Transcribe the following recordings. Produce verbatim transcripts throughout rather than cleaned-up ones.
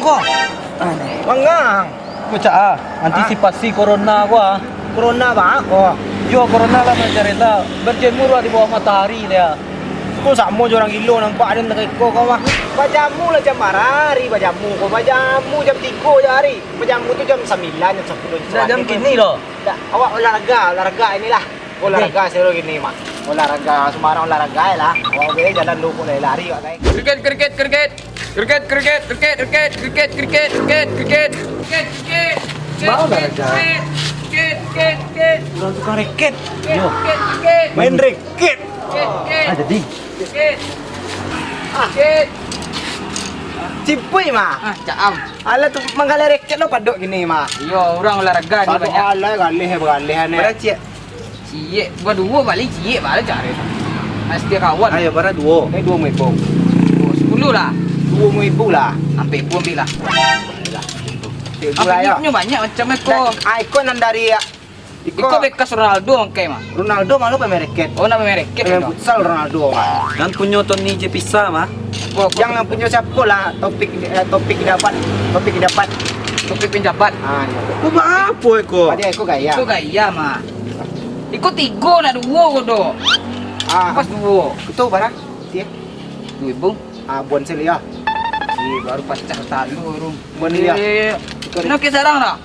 Ko. Aneh. Mangang. Ko cak ah, antisipasi corona ko ah. Corona baa ko? Yo, corona lah mancari lah. Berjemur lah di bawah matahari dia. Ko samo jo urang gilo nampak den ka iko ko mah. Bajamu lah jam bara hari bajamu ko. Bajamu jam tigo jo hari. Bajamu tu jam sambilan, jam sapuluah, jam Dah jam sambilan. Kini lo. Dah, awak olahraga, olahraga inilah. Olahraga siro gini mah. Olahraga, sembarang olahraga lah. Awak boleh jalan dulu, boleh lari awak, guys. Kriket, kriket, kriket. Kriket, kriket, kriket, kriket, kriket, kriket, kriket, kriket, kriket, kriket. Kriket, kriket, kriket. Urang tukang reket. Kriket, kriket, kriket. Main reket. Kriket, kriket. Ah, jadi. Kriket. Ah. Kriket. Cipui mah. Ah, caam. Alah tu manggaleh reket lo padok gini mah. Iyo, urang olahraga ni. Padok banyak. Alah galeh, galeh aneh. Bara ciek? Ciek, baduo paling ciek, bara cari. Nah, setiap kawan. Ayo, bara duo? Eh, duo ribu. Oh, sepuluh lah. Duo ribu lah. Ampek ribu ambiak lah. Ampek ribu lah, yo. Ampek ribu nyo banyak macam iko. Nah, ah, iko nan dari, iko. Iko bekas Ronaldo angkai mah. Ronaldo malu pemain reket. Oh, nak pemain reket. Pemain futsal Ronaldo mah. Nan punyo Tony Jepisa mah. Oh, yang punyo siapo lah? Topik, eh, Topik Dapat. Topik Dapat. Topik Penjabat. Ah, iyo. Ko baapo iko? Pada iko gaya. Iko gaya mah. Iko tigo nak duo ko do. Ah, pas duo. Itu bara? Tiek? Duo ribu. Ah, bon sih yo. Ih, baru pacah talu, Rum. Bon yo. Iyo, iyo, iyo. Iko. Nak ke sarang dah?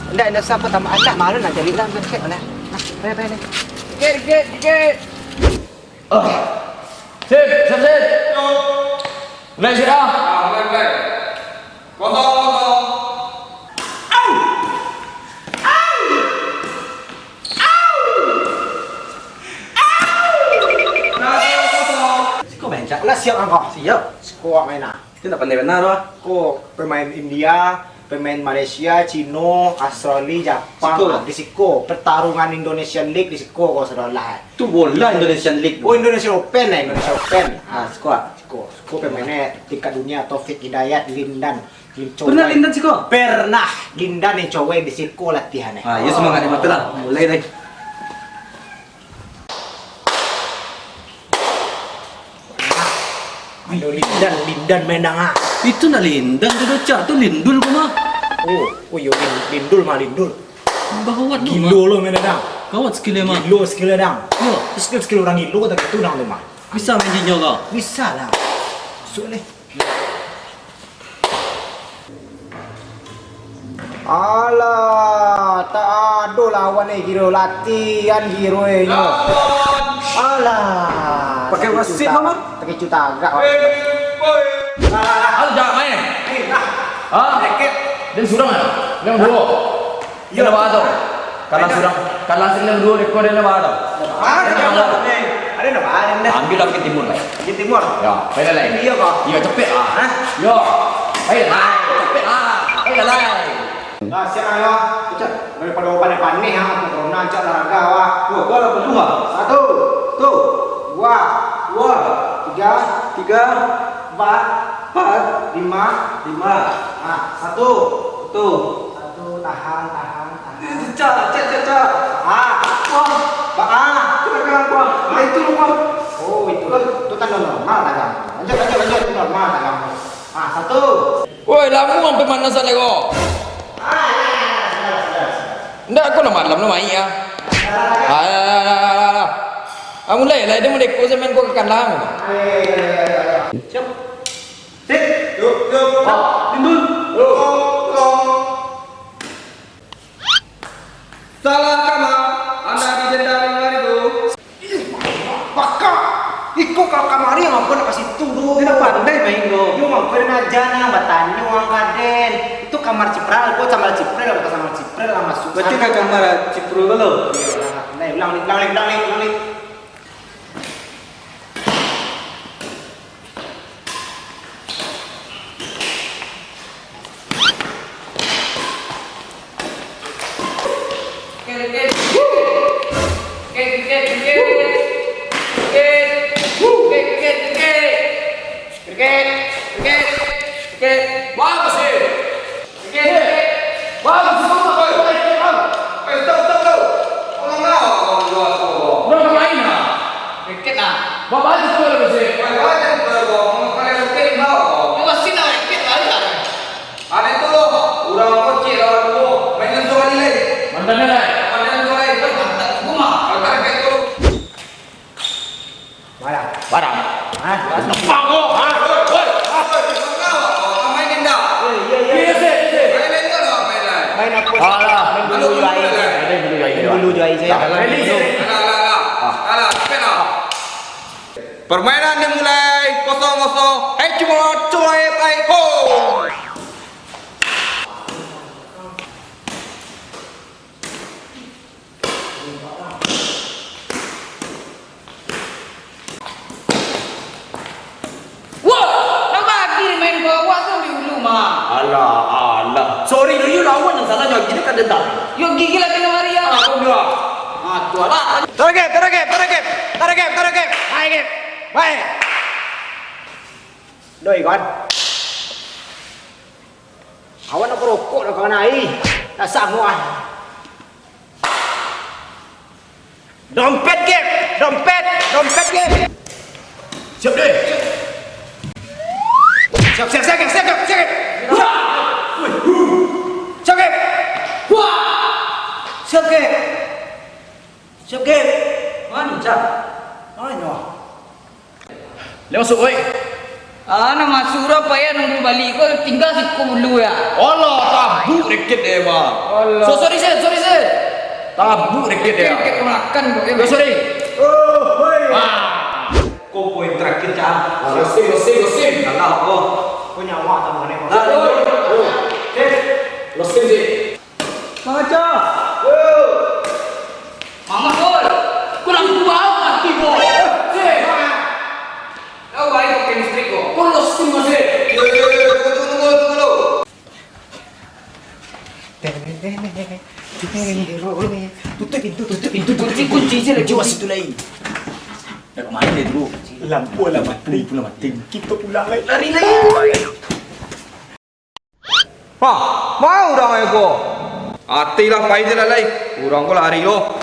Ndak, ndak usah tambah anak malu nak jadi lah, cek lah. Nah, pai, pai, pai. Dikit, dikit, dikit. Ah. Sip, sip, sip. Mulai, sip, ah. Ah, mulai, mulai. Kosong, kosong. Au! Au! Au! Au! Kosong, kosong. Siko main, Cak. Lah, siap, Angko. Siap. Siko awak main, ah. Itu ndak pandai bana tu, ah. Ko pemain India, pemain Malaysia, Cino, Australia, Japang, siko. Ah, di siko. Pertarungan Indonesian League di siko ko sudah lah. Tu bola Indonesian League tu. Oh, Indonesian Open lah, Indonesian Open. Ah, siko, ah. Siko, siko pemainnya tingkat dunia, Taufik Hidayat, Lindan, Lincowe. Pernah Lindan siko? Pernah. Lindan Lincowe di siko latihan, eh. Ah, yo semangat ni, mantap lah. Mulai deh. Ayo, Lindan, Lindan main dang, ah. Itu nak Lindan tu, Cak, tu Lindul ko mah. Oh, oh iyo, Lin-, Lindul mah, Lindul. Gawat tu, gilo mah. Lo main dang. Gawat skill-nya, mah. Gilo skill-nya dang. Yo. Skill-skill urang gilo tak itu dang tu, mah. Bisa main jinyo ko? Bisa lah. Masuk leh. Alah, tak ado lawan eh, giro latihan giro eh, nyo. Alah, pakai wasit, Mama? Pakai cuta agak. Alah, jangan main. Ha? Dan surang, yang duo. Iyo. Kalah surang. Kalah surang duo deko, den lah bahato. Ah, ado ndak? Ambil lagi timur lah. Di timur. Yo, pai lah lai. Iyo ko? Iyo, capek lah. Hah? Yo. Pai lah lai, capek lah. Pai lah lai. Nah, siap lah yo. Daripado paneh-paneh ah, corona, rancak olahraga awak. Duo, duo lah, duo. Satu. Tu. Duo. Duo. Tigo. Tigo. Ampat. Ampat. Limo. Limo. Ah, satu. Satu. Satu, tahan, tahan, tahan. Cak, cak, cak, cak. Ah. Wah. Ba-, ah. Cak, cak, cak. Wah, itu, wah. Oh, itu. Itu kan normal, tagang. Lanjut, lanjut, lanjut. Itu normal, tagang. Ah, satu. Woi, lamo ampai manasan lai ko. Ah, ya, ya, ya, sudah, sudah, sudah. Ndak, ko lah malam lah main, ah. Ah, ya, ya, ya, ya, ya. Ah, mulai lah, den merdeka, sampai ko ka kandang. Ah, ya, ya, ya, ya, ya. Siap. Sip. Yuk, yuk. Ah, lindun. Yuk. Tolong, tolong. Salah kamar, anda di jendela hari tu. Ih, baka. Iko kalau kamari, ngapa nak ka situ tu? Dia dah pandai main tu. Yo, ngapa dia nak aja nah, batanyo ang ka den. Itu kamar Cipral, ko kamar Cipral, bukan kamar Cipral lah masuk. Berarti sana. Ka kamar Cipral tu lo? Iya, ulang, ulang, ulang, ulang, ulang, ulang. Bagus, eh. Wah, bagus, bagus, bagus. Eh, stop, stop, stop. Tolong lah, Allah, Allah. Urang ka main lah. Reket lah. Bapak aja tu kalau bisa. Bapak aja tu kalau mau kalian reket lah. Ini wasit nak reket lah, kan? Ha? Pandai. Pandai tu, eh. Mantap, gua mah. Kalau tak ada kayak tu. Barang. Barang. Hah? Tepang kau. Hah? Woi, woi. Kau main dendam. Eh, iya, iya. Iya, iya, iya. Main dendam lah, main lah. Main apa? Alah. Main dulu, main dulu, main dulu, main dulu. Main dulu, main dulu. Alah, alah, alah. Alah, alah, alah. Permainan dimulai kosong kosong. Eh, cuma, cuma, eh, eh, oh. Wah, nak bagi main bawah tu di hulu mah. Alah, alah. Sorry dulu, lawan nan salah, yo gigi kan dendam. Yo gigi lah kena mari ya. Ah, tu lah. Ah, tu lah. Target, target, target. Target, target. Baik, baik. Doi, kawan. Awak nak rokok dah, kawan ai. Dah sanguah. Dompet, Gap! Dompet! Dompet, Gap! Siap, deh! Siap, siap, siap, Gap! Siap, Gap! Siap, Gap! Wah! Wih, huh! Siap, Gap! Wah! Siap, Gap! Siap, Gap! Mano, Cak? Mano? Lai masuk, oi. Ah, nak masuk dah, payah nunggu balik ko, tingga siko bulu ya. Alah, tabuk reket deh, Bang. Alah. So, sorry, Sen, sorry, Sen. Tabuk reket deh. Reket ko makan ko, ya. Yo, sorry. Oh, hoi. Ah. Ko poin terakhir, Cak. Ah, losing, losing, losing. Alah, ko. Ko nyawa tambah ni, Bang. Lah, oi. Yo. Sen. Losing, Sen. Mang Acah! Yo! Mamak, oi! Ko lampu bawah mati, ko! Eh, cek! Kau baik pakai listrik, ko? Ko losing masih! Yo, yo, yo, tunggu, tunggu, tunggu, tunggu dulu! Tutup pintu, tutup pintu, tutup pintu. Kunci, kunci je lah, kunci. Masih tu lain. Nak ke mana dia dulu? Lampu lah mati. Lampu lah mati. Kita pulang, lai. Lari, lai. Ha, ma urang ko? Ati lah pai je lah lai. Urang ko lari lo.